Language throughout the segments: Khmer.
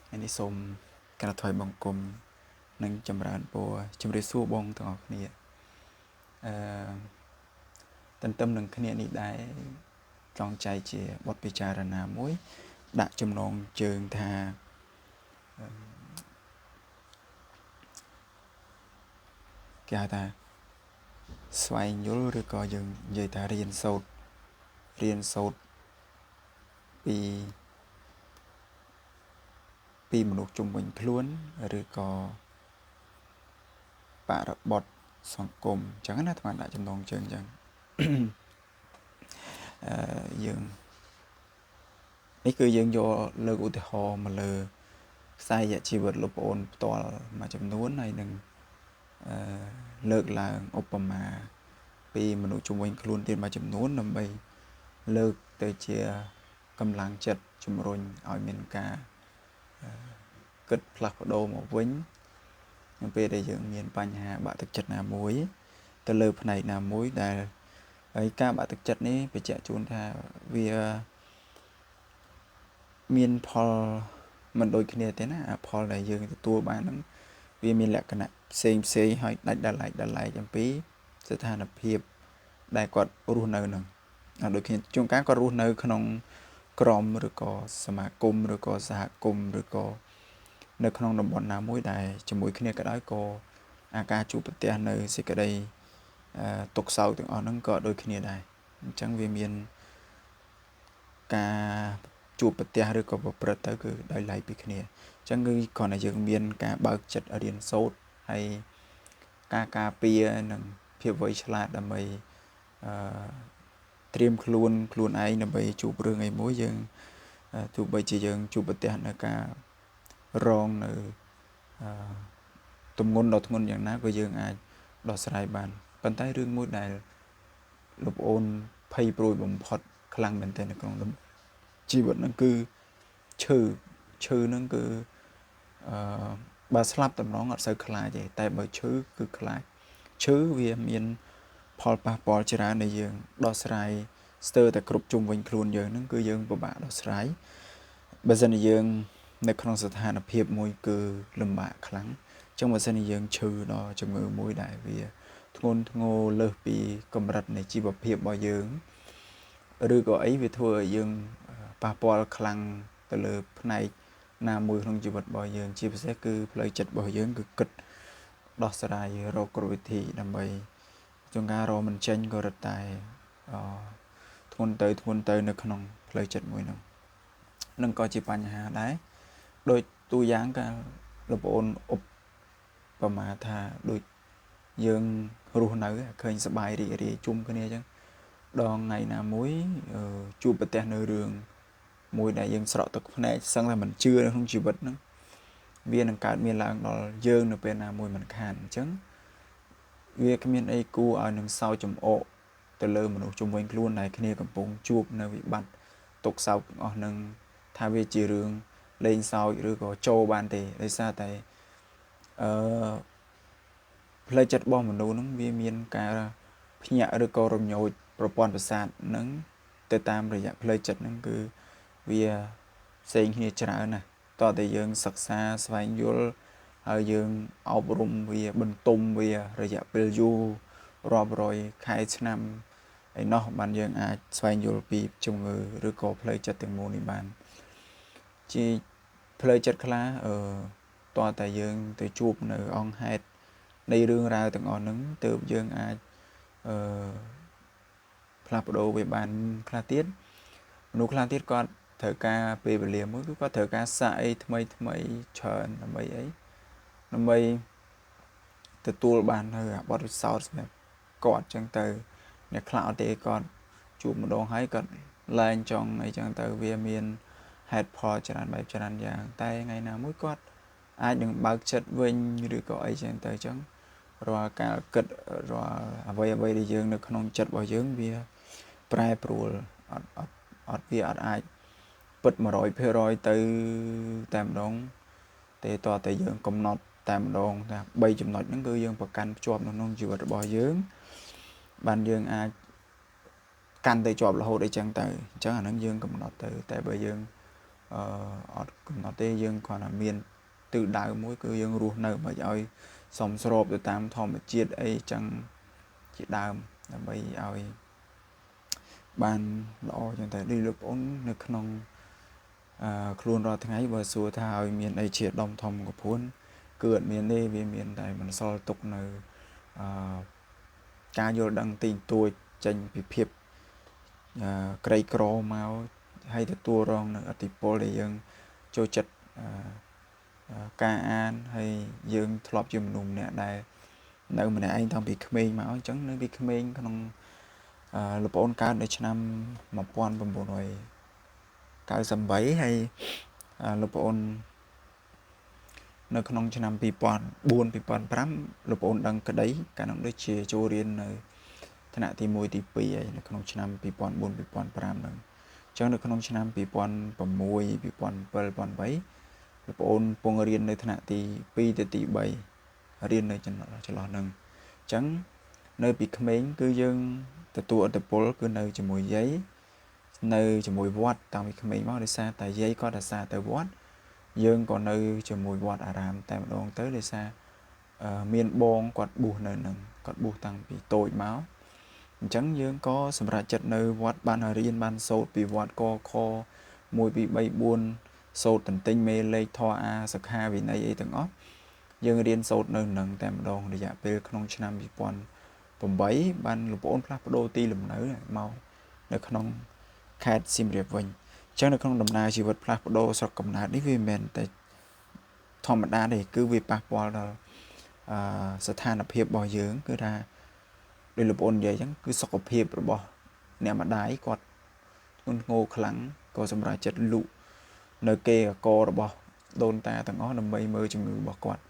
ថ្ងៃនេះសូមក្រាបថ្វាយបង្គំនិងចម្រើនពរជម្រាបសួរបងទាំងអស់គ្នាអឺទន្ទឹមនឹងគ្នានេះដែរចង់ចែកជាបទពិចារណាមួយដាក់ចំណងជើងថាគេហៅថាស្វែងយល់ឬក៏យើងនិយាយថារៀនសូត្ររៀនសូត្រពីមនុស្សជុំវិញខ្លួនឬក៏បរិបទសង្គមអញ្ចឹងណាអាត្មាដាក់ចំណងជើងអញ្ចឹងអឺយើងនេះគឺយើងយកលើកឧទាហរណ៍មកលើខ្សែជីវិតលោកប្អូនផ្ទាល់មួយចំនួនហើយនឹងអឺលើកឡើងឧបមាពីមនុស្សជុំវិញខ្លួនទៀតមួយចំនួនដើម្បីលើកទៅជាកម្លាំងចិត្តជំរុញឲ្យមានការគិតផ្លាស់ប្ដូរមកវិញនៅពេលដែលយើងមានបញ្ហាបាក់ទឹកចិត្តណាមួយទៅលើផ្នែកណាមួយដែលហើយការបាក់ទឹកចិត្តនេះបញ្ជាក់ជូនថាវាមានផលមិនដូចគ្នាទេណាអាផលដែលយើងទទួលបានហ្នឹងវាមានលក្ខណៈផ្សេងផ្សេងហើយដាច់ដោយឡែកដោយឡែកអំពីស្ថានភាពដែលគាត់រស់នៅហ្នឹងដូចគ្នាជួនកាលគាត់រស់នៅក្នុងក្រុមឬក៏សមាគមឬក៏សហគមន៍ឬក៏នៅក្នុងតំបន់ណាមួយដែលជាមួយគ្នាក៏ដោយក៏អាការជួបប្រទះនៅសេចក្តីទុក្ខសោកទាំងអស់ហ្នឹងក៏ដូចគ្នាដែរអញ្ចឹងវាមានការជួបប្រទះឬក៏ប្រព្រឹត្តទៅគឺដោយឡែកពីគ្នាអញ្ចឹងគឺគ្រាន់តែយើងមានការបើកចិត្តរៀនសូត្រហើយការការពារនិងភាពវៃឆ្លាតដើម្បីអឺត្រៀមខ្លួនខ្លួនឯងដើម្បីជួបរឿងអីមួយយើងទោះបីជាយើងជួបប្រទះនៅការរងនៅទម្ងន់ដ៏ធ្ងន់យ៉ាងណាក៏យើងអាចដោះស្រាយបានប៉ុន្តែរឿងមួយដែលលោកប្អូនភ័យព្រួយបំផុតខ្លាំងមែនទែននៅក្នុងជីវិតហ្នឹងគឺឈឺឈឺហ្នឹងគឺបើស្លាប់តម្រងអត់សូវខ្លាចទេតែបើឈឺគឺខ្លាចឈឺវាមានផលប៉ះពាល់ច្រើនដែលយើងដោះស្រាយស្ទើរតែគ្រប់ជុំវិញខ្លួនយើងហ្នឹងគឺយើងពិបាកដោះស្រាយបើសិនជាយើងនៅក្នុងស្ថានភាពមួយគឺលំបាកខ្លាំងអញ្ចឹងបើសិនជាយើងឈឺដល់ជំងឺមួយដែលវាធ្ងន់ធ្ងរលើសពីកម្រិតនៃជីវភាពរបស់យើងឬក៏អីវាធ្វើឲ្យយើងប៉ះពាល់ខ្លាំងទៅលើផ្នែកណាមួយក្នុងជីវិតរបស់យើងជាពិសេសគឺផ្លូវចិត្តរបស់យើងគឺគិតដោះស្រាយរកគ្រប់វិធីដើម្បីជួនកាលរកមិនចេញក៏រត់តែធ្ងន់ទៅធ្ងន់ទៅនៅក្នុងផ្លូវចិត្តមួយនោះនឹងក៏ជាបញ្ហាដែរដូចតួយ៉ាងកាលលោកប្អូនឧបមាថាដូចយើងរស់នៅឃើញសប្បាយរីករាយជុំគ្នាអញ្ចឹងដល់ថ្ងៃណាមួយជួបប្រទះនៅរឿងមួយដែលយើងស្រក់ទឹកភ្នែកសឹងតែមិនជឿនៅក្នុងជីវិតហ្នឹងវានឹងកើតមានឡើងដល់យើងនៅពេលណាមួយមិនខានអញ្ចឹងវាគ្មានអីគួរឲ្យនឹងសោកចំអកទៅលើមនុស្សជុំវិញខ្លួនដែលគ្នាកំពុងជួបនៅវិបត្តិទុក្ខសោកទាំងអស់ហ្នឹងថាវាជារឿងលេងសើចឬក៏ចូលបានទេដោយសារតែអឺផ្លូវចិត្តរបស់មនុស្សហ្នឹងវាមានការភ្ញាក់ឬក៏រញោចប្រព័ន្ធប្រសាទហ្នឹងទៅតាមរយៈផ្លូវចិត្តហ្នឹងគឺវាផ្សេងគ្នាច្រើនណាស់តោះតែយើងសិក្សាស្វែងយល់ហើយយើងអប់រំវាបន្ទុំវារយៈពេលយូររាប់រយខែឆ្នាំឯណោះបានយើងអាចស្វែងយល់ពីជំងឺឬក៏ផ្លូវចិត្តទាំងមូលនេះបានជាផ្លូវចិត្តខ្លះតោះតែយើងទៅជួបនៅអង្គហេតុនៃរឿងរ៉ាវទាំងអស់ហ្នឹងទើបយើងអាចអឺផ្លាស់ប្ដូរវាបានខ្លះទៀតមនុស្សខ្លះទៀតគាត់ត្រូវការពេលវេលាមួយគឺគាត់ត្រូវការសាកអីថ្មីថ្មីច្រើនដើម្បីអីដើម្បីទទួលបាននៅបទពិសោធន៍សម្រាប់គាត់ចឹងទៅអ្នកខ្លះអត់ទេគាត់ជួបម្ដងហើយគាត់លែងចង់អីចឹងទៅវាមានហេតុផលច្រើនបែបច្រើនយ៉ាងតែថ្ងៃណាមួយគាត់អាចនឹងបើកចិត្តវិញឬក៏អីចឹងទៅចឹងរាល់ការគិតរាល់អ្វីអ្វីដែលយើងនៅក្នុងចិត្តរបស់យើងវាប្រែប្រួលអត់អត់អត់វាអត់អាចពិត 100% ទៅតែម្ដងទេតើតែយើងកំណត់តែម្ដងថា3ចំណុចហ្នឹងគឺយើងប្រកាន់ភ្ជាប់នៅក្នុងជីវិតរបស់យើងបានយើងអាចកាន់ទៅជាប់រហូតអីចឹងទៅអញ្ចឹងអាហ្នឹងយើងកំណត់ទៅតែបើយើង អឺអត់កំណត់ទេយើងគ្រាន់តែមានទិសដៅមួយគឺយើងរស់នៅមិនឲ្យសមស្របទៅតាមធម្មជាតិអីចឹងជាដើមដើម្បីឲ្យបានល្អចឹងតែដូចលោកប្អូននៅក្នុងខ្លួនរាល់ថ្ងៃបើសួរថាឲ្យមានអីជាដុំធំកពួនគឺអត់មានទេវាមានតែបន្សល់ទុកនៅអឺការយល់ដឹងទីទួចចេញពីភាពក្រីក្រមកហើយទទួលរងនៅអតិពលដែលយើងចូលចិត្តការអានហើយយើងធ្លាប់ជាមនុស្សម្នាក់ដែលនៅម្នាក់ឯងតាំងពីក្មេងមកអញ្ចឹងនៅពីក្មេងក្នុងលោកប្អូនកើតនៅឆ្នាំ1998ហើយលោកប្អូននៅក្នុងឆ្នាំ2004 2005លោកប្អូនដឹងក្តីកាលនោះដូចជាចូលរៀននៅថ្នាក់ទី1ទី2ហើយនៅក្នុងឆ្នាំ2004 2005ហ្នឹងអញ្ចឹងនៅក្នុងឆ្នាំ2006 2007 2008លោកប្អូនពងរៀននៅថ្នាក់ទី2ទៅទី3រៀននៅចន្លោះហ្នឹងអញ្ចឹងនៅពីក្មេងគឺយើងទទួលឥទ្ធិពលគឺនៅជាមួយយាយនៅជាមួយវត្តតាំងពីក្មេងមកដោយសារតែយាយគាត់អាសាទៅវត្តយើងក៏នៅជាមួយវត្តអារាមតែម្ដងទៅដោយសារមានបងគាត់បួសនៅនឹងគាត់បួសតាំងពីតូចមកអញ្ចឹងយើងក៏សម្រេចចិត្តនៅវត្តបានរៀនបានសូត្រពីវត្តកខ1 2 3 4សូត្រតន្ទិញមេលេខធម៌អាសិក្ខាវិន័យអីទាំងអស់យើងរៀនសូត្រនៅនឹងតែម្ដងរយៈពេលក្នុងឆ្នាំ2008បានលោកប្អូនផ្លាស់ប្ដូរទីលំនៅមកនៅក្នុងខេត្តសៀមរាបវិញអញ្ចឹងនៅក្នុងដំណើរជីវិតផ្លាស់ប្ដូរស្រុកកំណើតនេះវាមិនមែនតែធម្មតាទេគឺវាប៉ះពាល់ដល់ស្ថានភាពរបស់យើងគឺថាដោយលោកប្អូននិយាយអញ្ចឹងគឺសុខភាពរបស់អ្នកម្ដាយគាត់ធ្ងន់ធ្ងរខ្លាំងក៏សម្រេចចិត្តលក់នៅគេអករបស់ដូនតាទាំងអស់ដើម្បីមើលជំងឺរបស់គាត់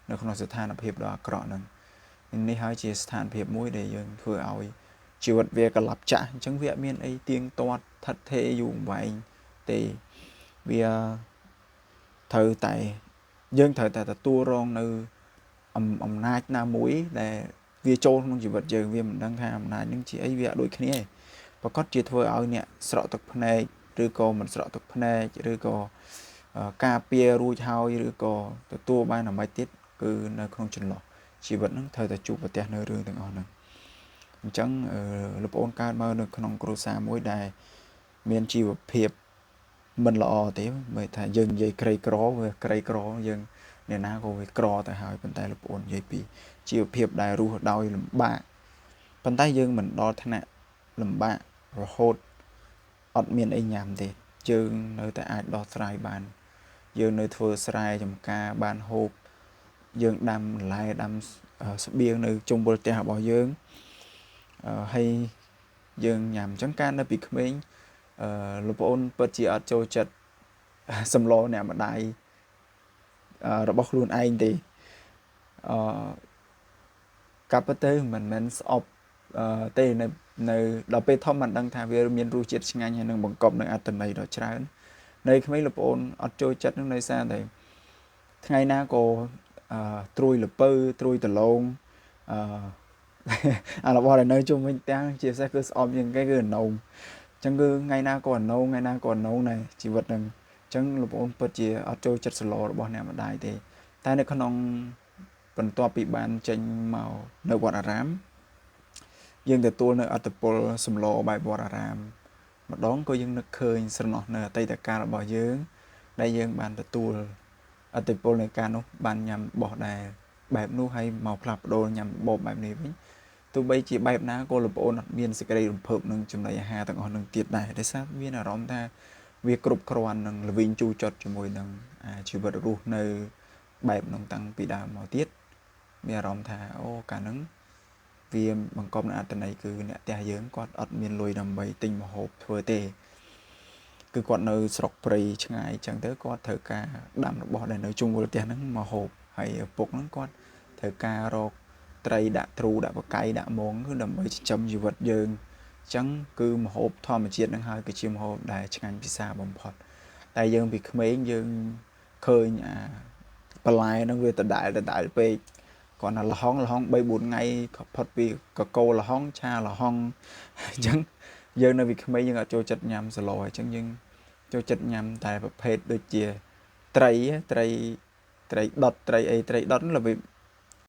នៅក្នុងស្ថានភាពដ៏អាក្រក់ហ្នឹងនេះហើយជាស្ថានភាពមួយដែលយើងធ្វើឲ្យជីវិតវាកលាប់ចាក់អញ្ចឹងវាអត់មានអីទៀងទាត់ថិតថេរយូរអង្វែងទេវាត្រូវតែយើងត្រូវតែទទួលរងនៅអំណាចណាមួយដែលវាចូលក្នុងជីវិតយើងវាមិនដឹងថាអំណាចនឹងជាអីវាអត់ដូចគ្នាទេប្រកាសជាធ្វើឲ្យអ្នកស្រក់ទឹកភ្នែកឬក៏មិនស្រក់ទឹកភ្នែកឬក៏ការពាររួចហើយឬក៏ទទួលបានអ្វីទៀតគឺនៅក្នុងចន្លោះជីវិតហ្នឹងត្រូវតែជួបប្រទះនៅរឿងទាំងអស់ហ្នឹងអញ្ចឹងលោកប្អូនកើតមកនៅក្នុងគ្រួសារមួយដែលមានជីវភាពមិនល្អទេមើលថាយើងនិយាយក្រីក្រវាក្រីក្រយើងអ្នកណាក៏វាក្រទៅហើយប៉ុន្តែលោកប្អូននិយាយពីជីវភាពដែលរស់ដោយលំបាកប៉ុន្តែយើងមិនដល់ថ្នាក់លំបាករហូតអត់មានអីញ៉ាំទេយើងនៅតែអាចដោះស្រាយបានយើងនៅធ្វើស្រែចម្ការបានហូបយើងដាំបន្លែដាំស្បៀងនៅជុំវិញផ្ទះរបស់យើងហើយយើងញ៉ាំអញ្ចឹងកាលនៅពីក្មេងលោកប្អូនពិតជាអត់ចូលចិត្តសម្លអ្នកម្ដាយរបស់ខ្លួនឯងទេអឺកាប់ទៅមិនមែនស្អប់ទេនៅដល់ពេលធំបានដឹងថាវាមានរសជាតិឆ្ងាញ់ហើយនឹងបង្កប់នៅអត្ថន័យដ៏ច្រើននៅក្មេងលោកប្អូនអត់ចូលចិត្តនឹងដោយសារតែថ្ងៃណាក៏ត្រួយលពៅត្រួយដលងអារបស់ដែលនៅជុំវិញផ្ទះជាពិសេសគឺស្អប់ជាងគេគឺអនោមអញ្ចឹងគឺថ្ងៃណាក៏អនោមថ្ងៃណាក៏អនោមដែរជីវិតហ្នឹងអញ្ចឹងលោកប្អូនពិតជាអត់ចូលចិត្តសឡរបស់អ្នកម្ដាយទេតែនៅក្នុងបន្ទាប់ពីបានចេញមកនៅវត្តអារាមយើងទទួលនៅអត្តពលសម្លបែបវត្តអារាមម្ដងក៏យើងនឹកឃើញស្រណោះនៅអតីតកាលរបស់យើងដែលយើងបានទទួលអត្តពលនៃការនោះបានញ៉ាំបោះដែរបែបនោះហើយមកផ្លាស់ប្ដូរញ៉ាំបបបែបនេះវិញទោះបីជាបែបណាក៏លោកប្អូនអត់មានសេចក្តីរំភើបនឹងចំណីអាហារទាំងអស់នឹងទៀតដែរដោយសារមានអារម្មណ៍ថាវាគ្រប់គ្រាន់នឹងល្វីងជូរចត់ជាមួយនឹងជីវិតរស់នៅបែបនោះតាំងពីដើមមកទៀតមានអារម្មណ៍ថាអូកាលហ្នឹងវាបង្កប់នៅអត្ថន័យគឺអ្នកផ្ទះយើងគាត់អត់មានលុយដើម្បីទិញម្ហូបធ្វើទេគឺគាត់នៅស្រុកព្រៃឆ្ងាយអញ្ចឹងទៅគាត់ត្រូវការដាំរបស់ដែលនៅជុំវិញផ្ទះហ្នឹងមកហូបហើយឪពុកហ្នឹងគាត់ត្រូវការរកត្រីដាក់ទ្រូដាក់បកៃដាក់មងគឺដើម្បីចិញ្ចឹមជីវិតយើងអញ្ចឹងគឺម្ហូបធម្មជាតិហ្នឹងហើយគឺជាម្ហូបដែលឆ្ងាញ់ពិសាបំផុតតែយើងពីក្មេងយើងឃើញអាបន្លែហ្នឹងវាដដែលពេកគាត់ថាលហុង3 4ថ្ងៃផុតពីកកោលហុងឆាលហុងអញ្ចឹងយើងនៅពីក្មេងយើងអត់ចូលចិត្តញ៉ាំសឡអញ្ចឹងយើង ចូលចិត្តញ៉ាំតែប្រភេទដូចជាត្រីត្រីត្រីដុតត្រីអីត្រីដុតរបៀប